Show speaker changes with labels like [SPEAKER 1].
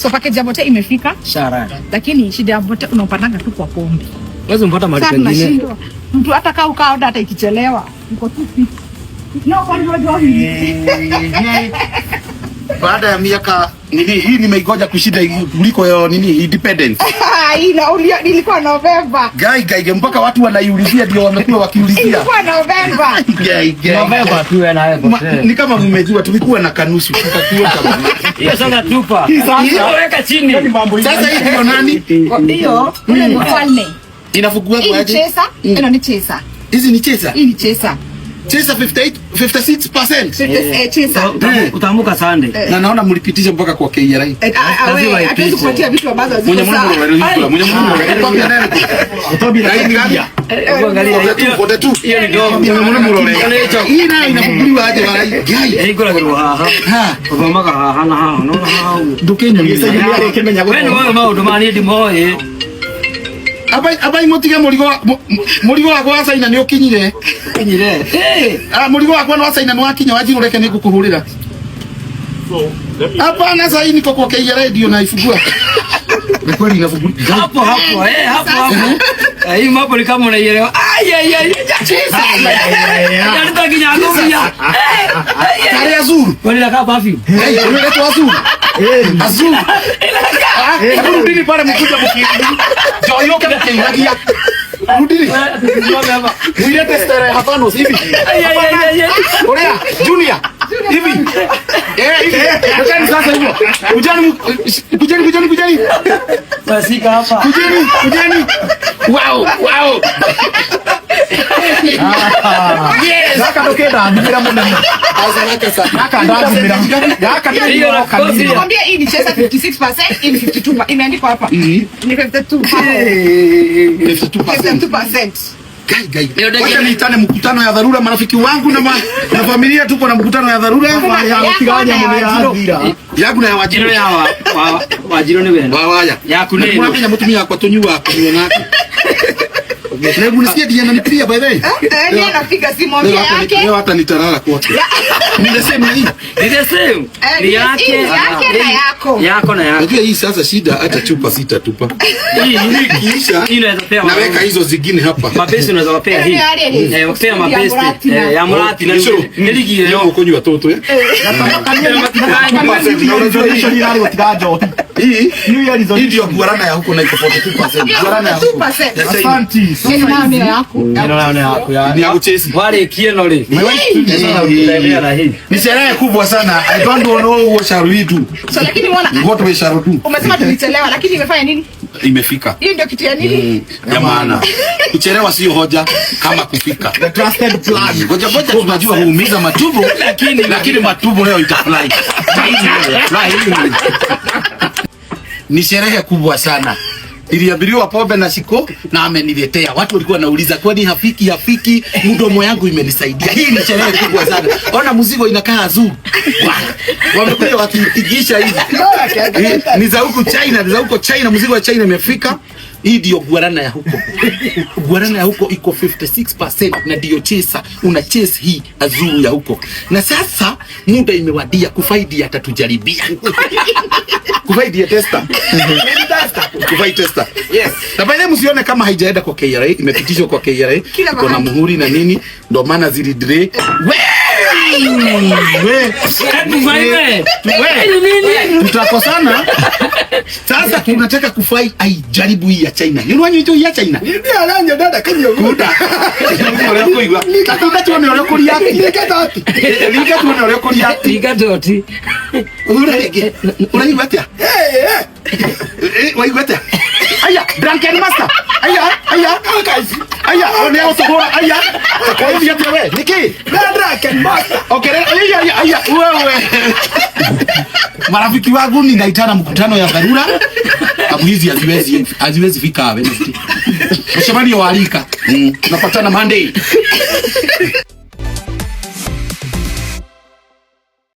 [SPEAKER 1] So package ya vote imefika,
[SPEAKER 2] Shara.
[SPEAKER 1] Lakini shida ya vote unaupatanga tu kwa pombe.
[SPEAKER 2] Wewe umpata mahali
[SPEAKER 1] Sasa
[SPEAKER 2] pengine.
[SPEAKER 1] tunashindwa. Mtu hata kaa ukaa order hata ikichelewa, uko tu fit. No, kwa nini unajua hivi?
[SPEAKER 3] Baada ya miaka nini hii nimeigoja kushinda kuliko ya nini independence.
[SPEAKER 1] Hii na nilikuwa November.
[SPEAKER 3] Gai gai mpaka watu wanaiulizia ndio wamekuwa wakiulizia.
[SPEAKER 1] Ilikuwa November.
[SPEAKER 3] Gai gai.
[SPEAKER 2] November tu wewe na wewe.
[SPEAKER 3] Ni kama mmejua tulikuwa na kanusu tukakuwa kama.
[SPEAKER 2] Hiyo sasa tupa.
[SPEAKER 3] Sasa
[SPEAKER 2] Weka chini.
[SPEAKER 3] Sasa hii ndio nani?
[SPEAKER 1] Hiyo ule ni mfalme.
[SPEAKER 3] Inafungua
[SPEAKER 1] Hii
[SPEAKER 3] kwa
[SPEAKER 1] ni
[SPEAKER 3] aje?
[SPEAKER 1] Chaser, ino ni Chaser.
[SPEAKER 3] Hizi ni Chaser.
[SPEAKER 1] Hii ni Chaser.
[SPEAKER 3] Chaser 58 56%.
[SPEAKER 1] Eh, Chaser.
[SPEAKER 2] Utaamka Sunday.
[SPEAKER 3] Na naona mlipitisha mpaka kwa KRA.
[SPEAKER 1] Eh, ah, ah,
[SPEAKER 2] Lazima
[SPEAKER 1] we, hatuwezi
[SPEAKER 2] ipite.
[SPEAKER 1] kupatia vitu ambazo haziko
[SPEAKER 3] Mwenye
[SPEAKER 1] sawa.
[SPEAKER 3] mwenye mwenye mwenye mwenye
[SPEAKER 4] Utobi
[SPEAKER 3] Na hii ni gani?
[SPEAKER 2] Hebu angalia hiyo.
[SPEAKER 3] 42.
[SPEAKER 2] Hiyo ni dogo.
[SPEAKER 3] Mwenye mwenye Hii nayo inafunguliwa aje wala hii? Gai.
[SPEAKER 2] Hii kula kwa haha.
[SPEAKER 3] Ha.
[SPEAKER 2] Uthomaga haha na haha. Unaona haha.
[SPEAKER 4] Ndukinyonire.
[SPEAKER 2] Wewe ni wewe maundu ma niĩ ndimoĩ.
[SPEAKER 3] Abai abai mutige murigo murigo wakwa wa China ni ukinyire.
[SPEAKER 2] Kinyire. Eh.
[SPEAKER 3] Ah, murigo wakwa wa China ni wakinya Wanjiru, reke nigukuhurira. Hapana, sasa hii niko kwa KRA radio na ifungua. Ni kweli inafunguliwa.
[SPEAKER 2] Hapo hapo, eh, hapo hapo. Eh, hii mambo ni kama unaielewa. Ai ai ai. Ndio kinya ngumia.
[SPEAKER 3] Kare Azuru.
[SPEAKER 2] Kwani nakaa perfume?
[SPEAKER 3] Hey, unaitwa Azuru. Azuru. Ah, hebu rudini pale mkuja mki. Joyo mkiingia. Rudini. Mwilete starehe Habanos hivi.
[SPEAKER 2] Ai ai ai ai.
[SPEAKER 3] Orea, Junior. Hivi. Eh, hivi. Kujeni sasa hivyo. Kujeni, kujeni, kujeni, kujeni.
[SPEAKER 2] Basika hapa.
[SPEAKER 3] Kujeni, kujeni. Wow. Yes.
[SPEAKER 4] Gaka ndukenda thimira munene.
[SPEAKER 3] Asa sa.
[SPEAKER 4] Gaka ndathimira. Gaka
[SPEAKER 2] Hiyo
[SPEAKER 4] ndio kanini.
[SPEAKER 1] Nakwambia hii ni Chaser 56%, hii ni 52. Imeandikwa hapa. Ni 52.
[SPEAKER 3] 52%.
[SPEAKER 1] 52%.
[SPEAKER 3] Gai, gai. Wacha niitane mkutano ya dharura marafiki wangu na familia, tuko na mkutano ya dharura
[SPEAKER 4] Tiganya muno yathira.
[SPEAKER 3] Yangu na ya Wanjiru.
[SPEAKER 2] Ino ya wa wa Wanjiru ni wena.
[SPEAKER 3] Wa waya.
[SPEAKER 2] Yaku nĩ ĩno.
[SPEAKER 3] Mwanamenya mutumia wakwa tunyua kunywa nake. Na hebu nisikie ndiye ananipigia by the way.
[SPEAKER 1] Eh, ndiye anapiga simu
[SPEAKER 3] Leo
[SPEAKER 1] yake.
[SPEAKER 3] hata leo hata nitalala kwake. Ni the same na hii.
[SPEAKER 2] Ni the same.
[SPEAKER 1] Eh,
[SPEAKER 2] Ni yake.
[SPEAKER 1] hii ni yake na yako.
[SPEAKER 2] Yako na yako.
[SPEAKER 3] Unajua hii sasa shida hata chupa sitatupa.
[SPEAKER 2] Hii
[SPEAKER 3] Ikiisha
[SPEAKER 2] hii unaweza pea.
[SPEAKER 3] Naweka hizo zingine hapa.
[SPEAKER 2] Mabesi unaweza wapea hii. Eh, wapea mabesi. Eh, ya Murati na nĩ ligi
[SPEAKER 3] Leo
[SPEAKER 2] ĩyo.
[SPEAKER 3] ukunywa toto eh.
[SPEAKER 4] Na unajua hiyo ni hali gutiga njohi.
[SPEAKER 3] Hii
[SPEAKER 4] New Year
[SPEAKER 3] hii ndio
[SPEAKER 4] resolution.
[SPEAKER 3] guarana ya huko na iko 42%. Guarana ya huko.
[SPEAKER 1] 42%.
[SPEAKER 3] Ya China.
[SPEAKER 4] Asante.
[SPEAKER 1] Hii nayo ni yako.
[SPEAKER 2] Ĩno nayo nĩ yaku ya.
[SPEAKER 3] Ni ya kuchesi.
[SPEAKER 2] Warĩkia ĩno rĩ. Tembea na hii.
[SPEAKER 3] Ni sherehe kubwa sana. I don't know what shall we do.
[SPEAKER 1] So lakini unaona
[SPEAKER 3] What we shall do.
[SPEAKER 1] umesema tulichelewa lakini imefanya nini?
[SPEAKER 3] Imefika.
[SPEAKER 1] Hiyo ndio kitu ya nini?
[SPEAKER 3] Ya maana. Kuchelewa sio hoja kama kufika.
[SPEAKER 4] The trusted plan.
[SPEAKER 3] Ngoja ngoja, tunajua huumiza matumbo lakini matumbo leo itafly. Fly. Ni sherehe kubwa sana. Niliambiwa pombe na shiko na ameniletea. Watu walikuwa wanauliza kwani hafiki hafiki, mdomo yangu imenisaidia. Hii ni sherehe kubwa sana. Ona mzigo inakaa zoo. Wamekuja wakipigisha hivi. Ni za huku China, ni za huko China, mzigo wa China imefika. Hii ndio guarana ya huko. Guarana ya huko iko 56% na ndio Chaser. Una chase hii azuru ya huko. Na sasa muda imewadia kufaidi atatujaribia. Kufaidi ya tester. Kufai tester.
[SPEAKER 4] Yes.
[SPEAKER 3] Na by the way msione kama haijaenda kwa KRA, imepitishwa kwa KRA,
[SPEAKER 1] Kila
[SPEAKER 3] iko na
[SPEAKER 1] mahali.
[SPEAKER 3] muhuri na nini, ndio maana zili delay. We! We!
[SPEAKER 2] Kufai
[SPEAKER 3] We! Tutakosana. Sasa tunataka kufai aijaribu hii ya China. Ni unajua hiyo ya China?
[SPEAKER 4] Ndio aranyo dada kanyo.
[SPEAKER 3] Kuda. Ũrĩa kũigua. Takunda tuone ũrĩa kũriati.
[SPEAKER 4] Nikatati.
[SPEAKER 3] Ringa tuone ũrĩa kũriati.
[SPEAKER 2] Tiga doti.
[SPEAKER 3] Ũra rĩngĩ. Ũraigua atĩa?
[SPEAKER 4] Eh eh.
[SPEAKER 3] Eh, waigua atĩa? Aya, drunken master. Aya, aya. Aya, nĩ agũtũgũra. Aya. Ũgũthiĩ atĩa we? Nĩkĩ?
[SPEAKER 4] Na drunken master.
[SPEAKER 3] Okay, aya, aya, aya, wewe. Marafiki wangu ninaitana mkutano ya dharura. Abu hizi haziwezi haziwezi fika Wednesday. Mshamani wa alika. Tunapatana Monday.